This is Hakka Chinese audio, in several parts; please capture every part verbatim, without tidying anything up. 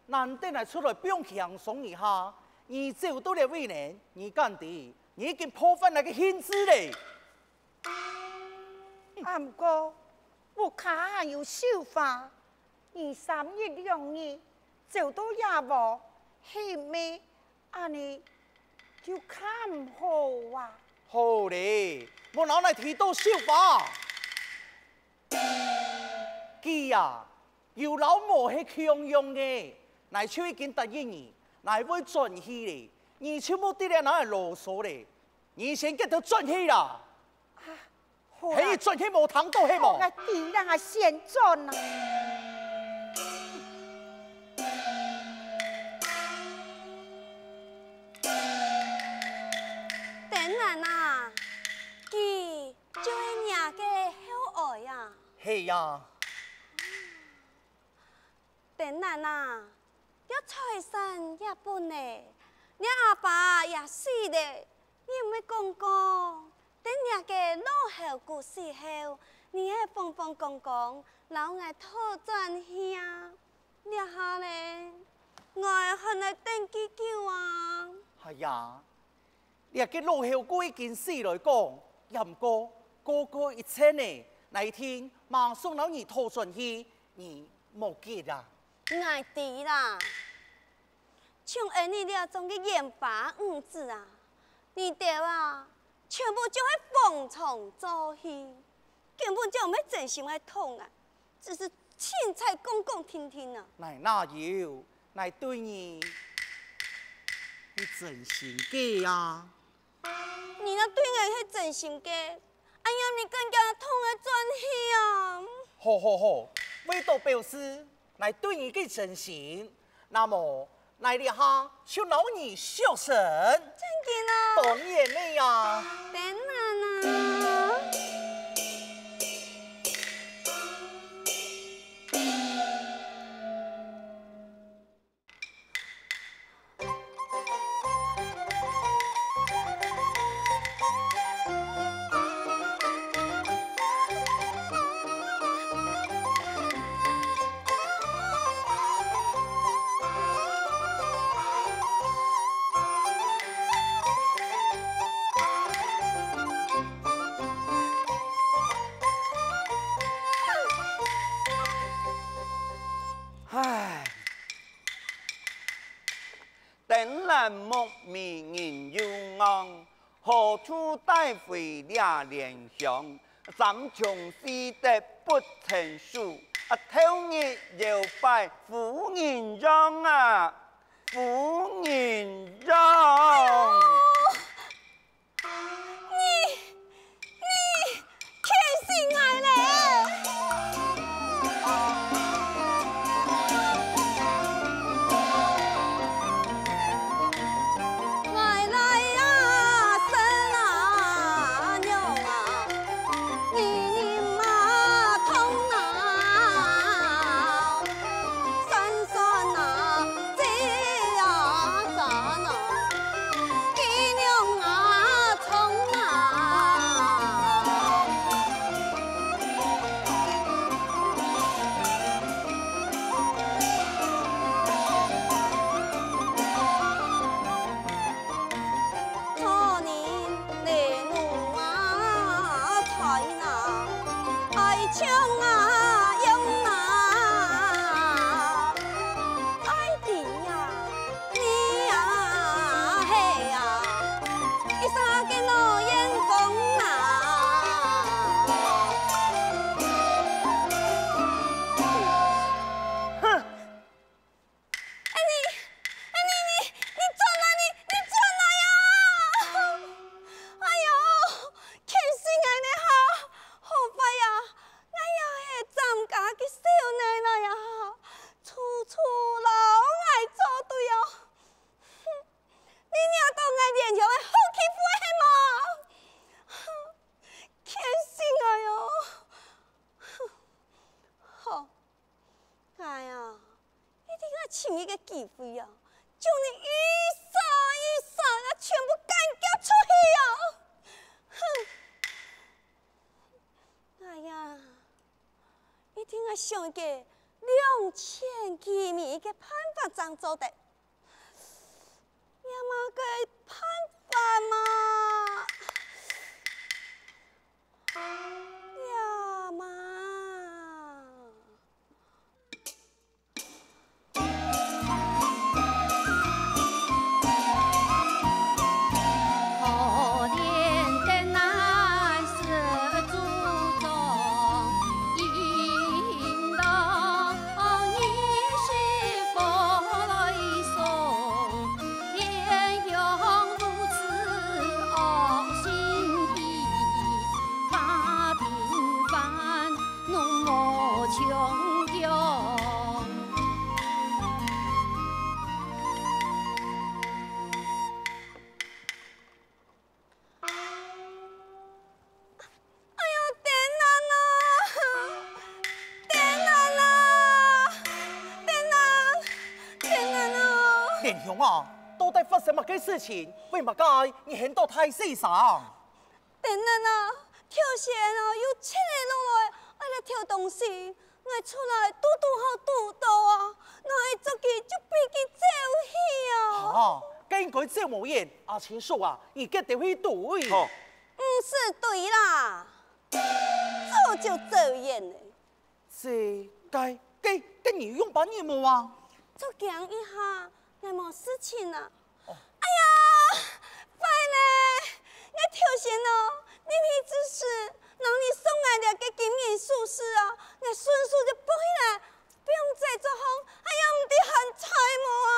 難得𠊎出來放輕鬆一下，你走到這位呢，你敢知，你已經破壞𠊎个興致咧。啊，毋過，屋下還有繡花，你三日兩日走到這無，係毋係恁呢就較毋好啊？好咧，莫摎𠊎提到繡花。佢啊， 有摎無係共樣个，𠊎就已經答應你，𠊎會轉去咧，你就莫在這摎𠊎囉嗦咧，你先遽兜轉去啦！啊，好啦。係你轉去無聽到係無？𠊎知啦，𠊎先轉啦。等等啊，佢就係若个後愛啊？係啊。 等等啊，這財產也分咧，若阿爸也死咧，你毋係講講，等若个老猴牯死後，你係風風光光摎𠊎討轉去啊？這下呢，𠊎還愛等幾久啊？哎呀， 這个老猴牯已經死來講，也毋過過過一陣仔，𠊎一定馬上摎你討轉去，你莫急啊。𠊎知啦，像𠊎你這種个煙花五子啊，你兜啊，全部就係逢場作戲，根本就毋係真心愛討𠊎。 只是凊彩講講定定啊。𠊎哪有，𠊎對你係真心个啊。你若對𠊎係真心个，恁樣你敢敢同𠊎轉去啊？好好好，為著表示𠊎對你个真心， 那麼，𠊎這下就摎你相成。真个啊？當然了呀。等等啊。唉，燈蘭木迷人又戇， 何處帶回這蓮香？三從四德不成書，啊，頭日有拜夫人樣啊，夫人樣。你，你， 氣死𠊎咧！𠊎倈仔啊，孫啊，娘啊，你人嘛痛啊！ 算算啊，姐啊，算啊，佢娘啊，重啊。做人 來路啊，在哪？愛搶啊，用啊，愛知啊，你啊，係啊，一儕个老員工啊。哼！ 哎你，哎你，你，你轉來，你，你轉來啊！哎喲，氣死𠊎了哈！好壞啊，𠊎也係張家个小囡來啊，處處摎𠊎作對哦！哼，你惹到𠊎蓮香个好欺負係無？哼，氣死𠊎哦！哼，好。 𠊎啊，一定愛尋一個機會啊，將你一儕一儕啊全部趕逐出去啊！哼！𠊎啊，一定愛想一個兩全其美个辦法正正做得。也嘛个辦法嘛？也嘛。 哎喲，天啊！天啊！天啊！天啊！蓮香啊，到底發生麼个事情？為麼个你喊到大細聲？ 等等啊，頭先啊，有七个落來，愛來偷東西，𠊎出來堵堵好堵到啊，𠊎捉佢就分佢走去啊。啊，該應該走無遠，阿清叔啊，你決定去追。好。毋使追啦，早就走遠了。 這，該，該，該你用把你無啊？著驚一下，𠊎無事情啊。哎呀，壞了！𠊎頭先哦，入去之時，摎你送來這个金銀首飾啊，𠊎順手就剝起來，放在桌項，哎呀，毋知還在無啊！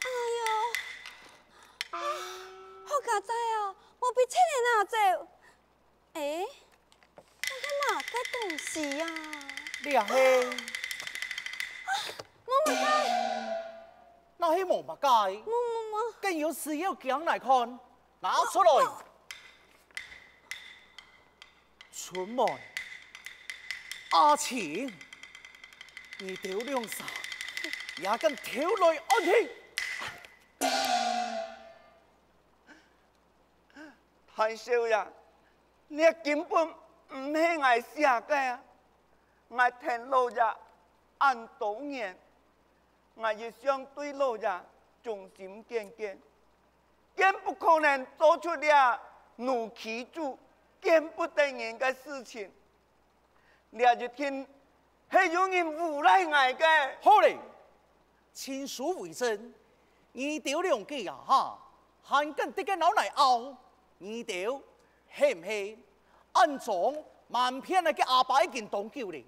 哎喲，啊，好佳哉啊，無分賊仔拿走。誒，這係麼个東西啊？這係……啊，無麼个。哪係無麼个？無，無，無。該有需要撿來看。 拿出來！春妹，阿清，你兜兩儕也敢偷來暗去！大少爺，這根本毋係𠊎寫个啊！𠊎跈老爺恁多年，𠊎一向對老爺忠心耿耿。 更不可能做出這奴欺主、見不得人个事情。這一定係有人誣賴𠊎个。好了，親書為證，你兜兩個啊哈，還敢在該摎𠊎拗？你兜係毋係恁樣瞞騙𠊎个阿爸已經當久了？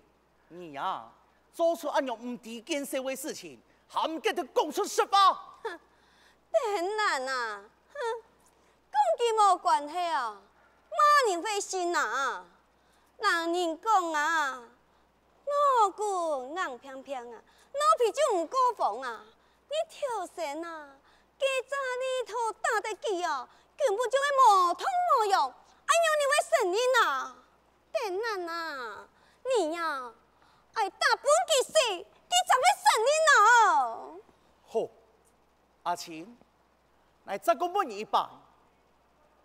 你啊，做出恁樣毋知見笑个事情，還毋記得講出實話？哼，天蘭啊，哼，講佢無關係啊，麼人會信啊？人人講啊，老古硬拚拚啊，老皮就毋過風啊。你頭先啊，該隻利刀打得佢哦，根本就係無痛無癢，恁樣你會承認啊？ 天蘭啊，你呀，愛打分佢死，佢正會承認哦。好，阿清，𠊎再過問你一擺，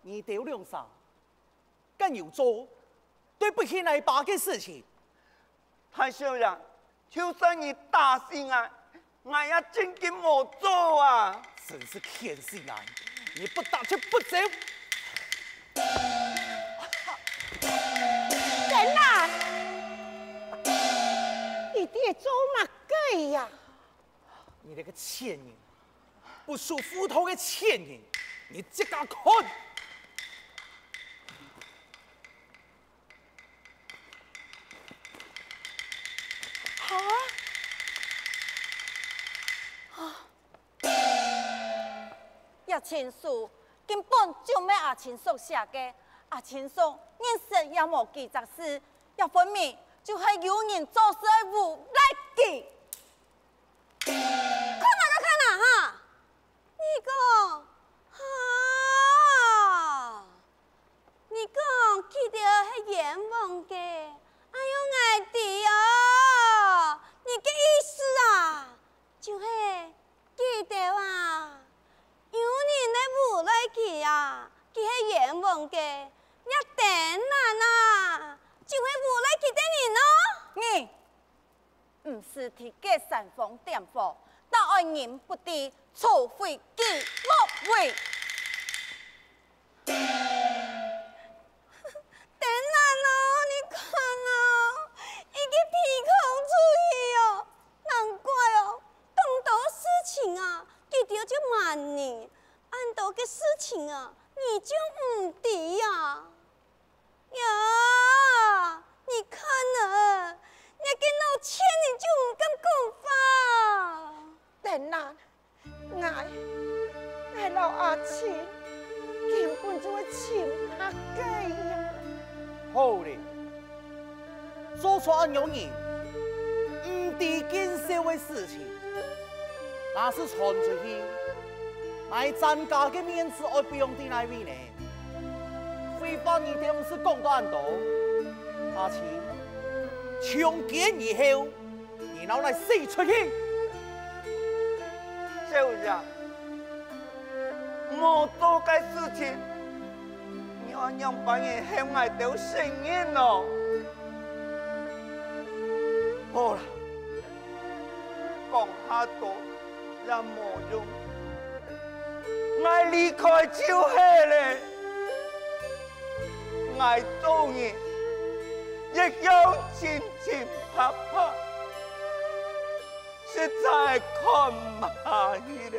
你兜兩儕敢有做對不起𠊎爸个事情？大少爺， 就算你打死𠊎，𠊎也真經無做啊！真是譴死𠊎！你不打就不走！天哪！你在做麼个呀？你這個賤人，不識糊塗个賤人，你自家看！ 哈？啊！這情書根本就毋係阿清叔寫个，阿清叔認識也無幾隻字，這分明就係有人做事愛誣賴佢。看啊，看啊，哈！ 你講，哈，你講佢兜係冤枉个，哎喲，𠊎知哦，你个意思啊，就係佢兜啊，有人來誣賴佢啊，佢係冤枉个，這天蘭啊，就係誣賴佢兜人哦。你屍體个山方點火，到愛人不知，除非佢莫為。等等哦，你看哦，已經鼻空出氣哦，難怪哦，當多事情啊，佢兜就瞞你，恁多个事情啊，你就毋知啊。 呀，你看啊，你个腦筋你就毋敢講話。等啊，𠊎，𠊎摎阿清根本就係親拍个呀。好咧，做出恁樣人毋知見笑个事情，若係傳出去，𠊎張家个面子愛放在哪位呢？ 廢話你兜毋使講到恁多，阿清，從今以後，你摎𠊎死出去！少爺，無做个事情，你愛仰般形喊𠊎兜承認哦？好啦，講較多也無用。 𠊎離開就係咧。𠊎做人一向清清白白，實在看毋下去咧。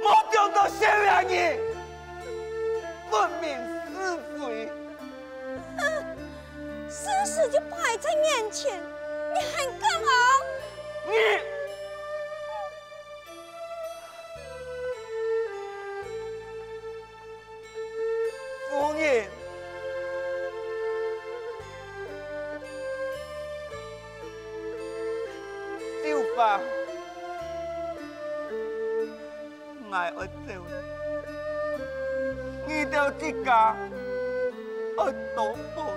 無中到少爺你分明是非。事實就擺在眼前，你還敢拗？你！ 夫人，秀芳，𠊎愛走了，你兜自家愛多保重。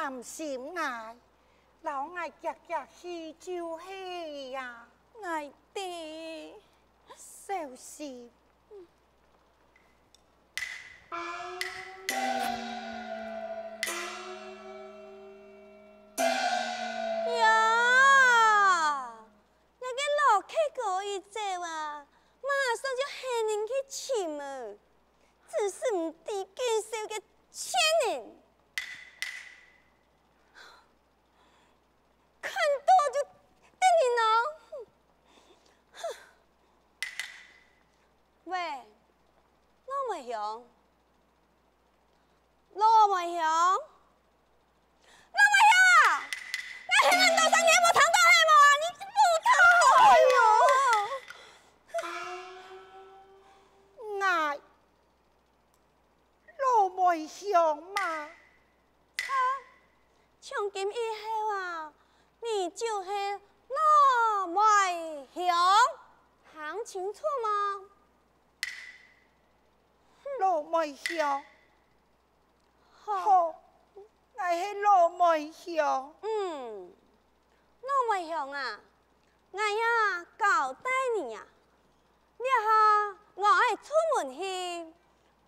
擔心𠊎，摎𠊎遽遽去就係啊。𠊎知。小心。 呀，這个老客哥一走啊，馬上就喊人去尋啊，真係毋知見笑个賤人。看到就得人惱。喂，老妹兄， 老妹兄，老妹兄啊！𠊎喊恁多聲，你無聽到係無啊？你無聽到！哎喲！𠊎老妹兄嘛。著，從今以後啊，你就係老妹兄，聽清楚無？ 老妹兄。好。好，𠊎係老妹兄。嗯，老妹兄啊，𠊎呀交代你啊，這下𠊎愛出門去，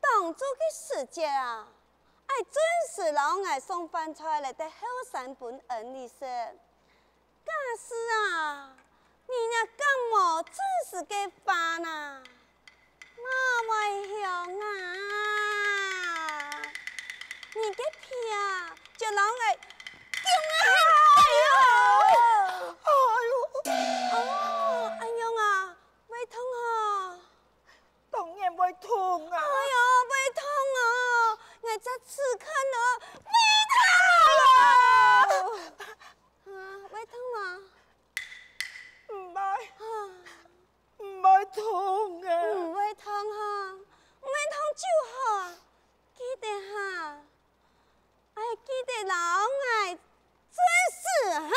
當晝个時節啊，愛準時摎𠊎送飯菜來得後山分𫣆俚食。 假使啊，你若敢無準時个話哪，老妹兄啊，你个皮啊，就摎𠊎弓啊！哎喲！哎喲！哦，恁樣啊，會痛吼？當然會痛啊！哎喲，會痛哦！𠊎這次看哦，會痛哦！ 啊，會痛無？毋會，啊，毋會痛啊！毋會痛吼，毋會痛就好啊！記得哈，愛記得摎𠊎準時哈！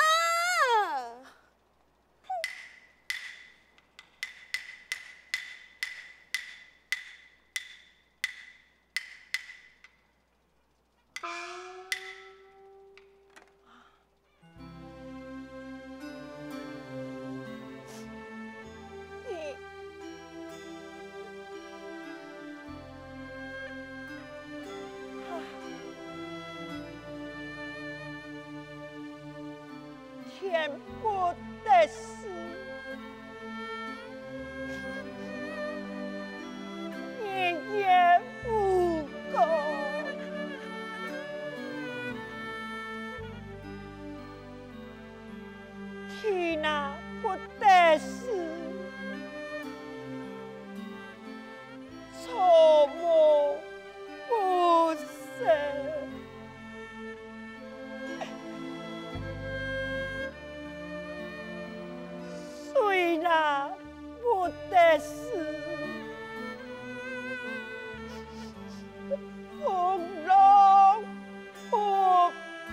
天不得時，日夜無光。地那不得時， 草木不生，水那不得時，洪浪不平。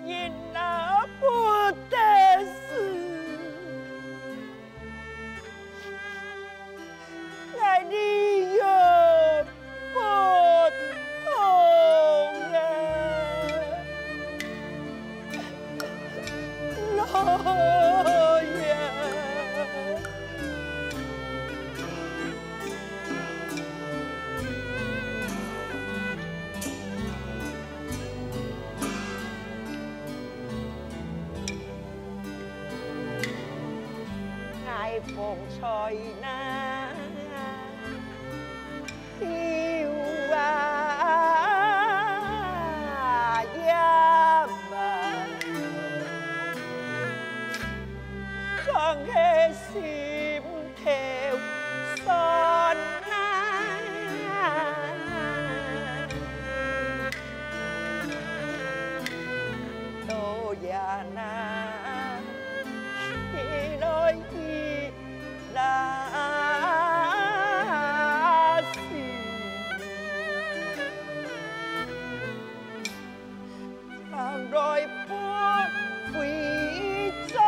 人那不得時，𠊎理由不通啊！老爺！ 𠊎風吹那，樹啊葉啊，像个心頭酸啊。 老爺啊，你來去哪時？常來不回轉啊！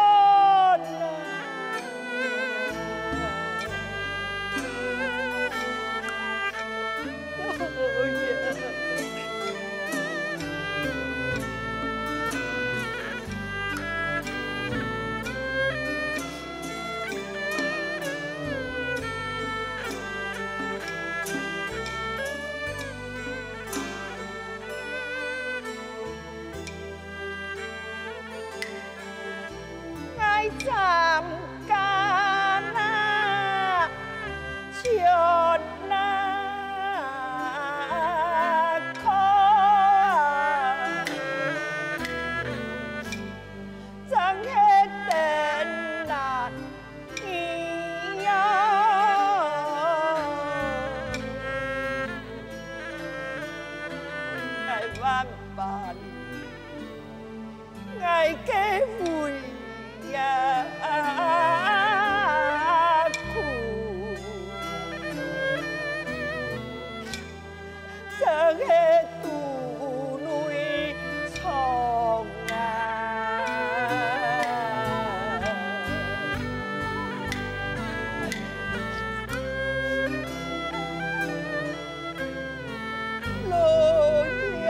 站干啊，全啊看，正係等啊你呀。哎，万般。 𠊎个胃呀苦，正係肚內痛啊。 老爷，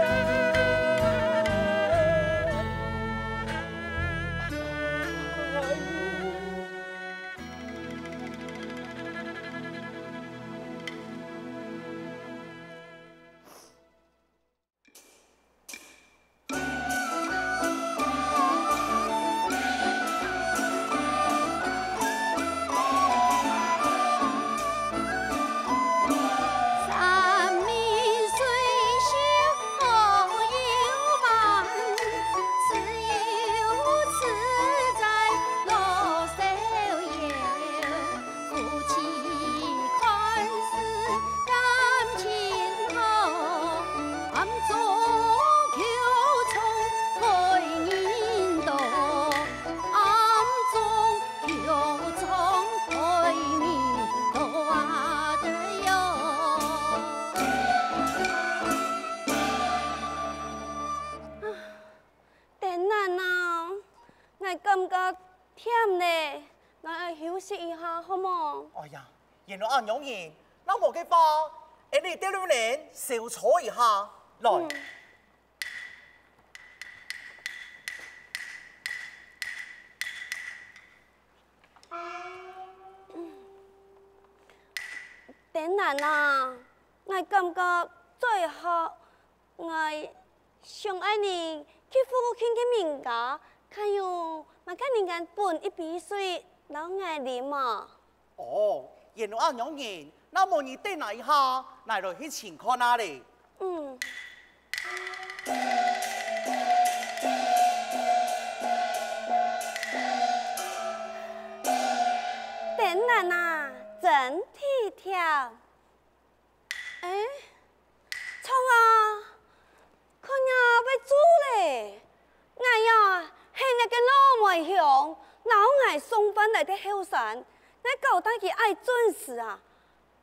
哎呦！ 等等啊，𠊎感覺悿咧，𠊎愛休息一下，好無？哎呀，原來恁樣人，若無个話，𠊎俚得了呢，小坐一下，來。嗯。 等等啊，𠊎感覺最好，𠊎想愛你去附近个民家，看有麼个人敢分一杯水摎𠊎啉無？ 哦，原來恁樣人，若無你等𠊎一下，𠊎來去尋看啊咧。嗯。等等啊，真體貼。 欸，著啊，看若會做咧。𠊎呀，係若个老妹兄，摎𠊎送飯來个後生，𠊎交代佢愛準時啊。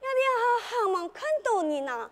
這下還吂看著人啊。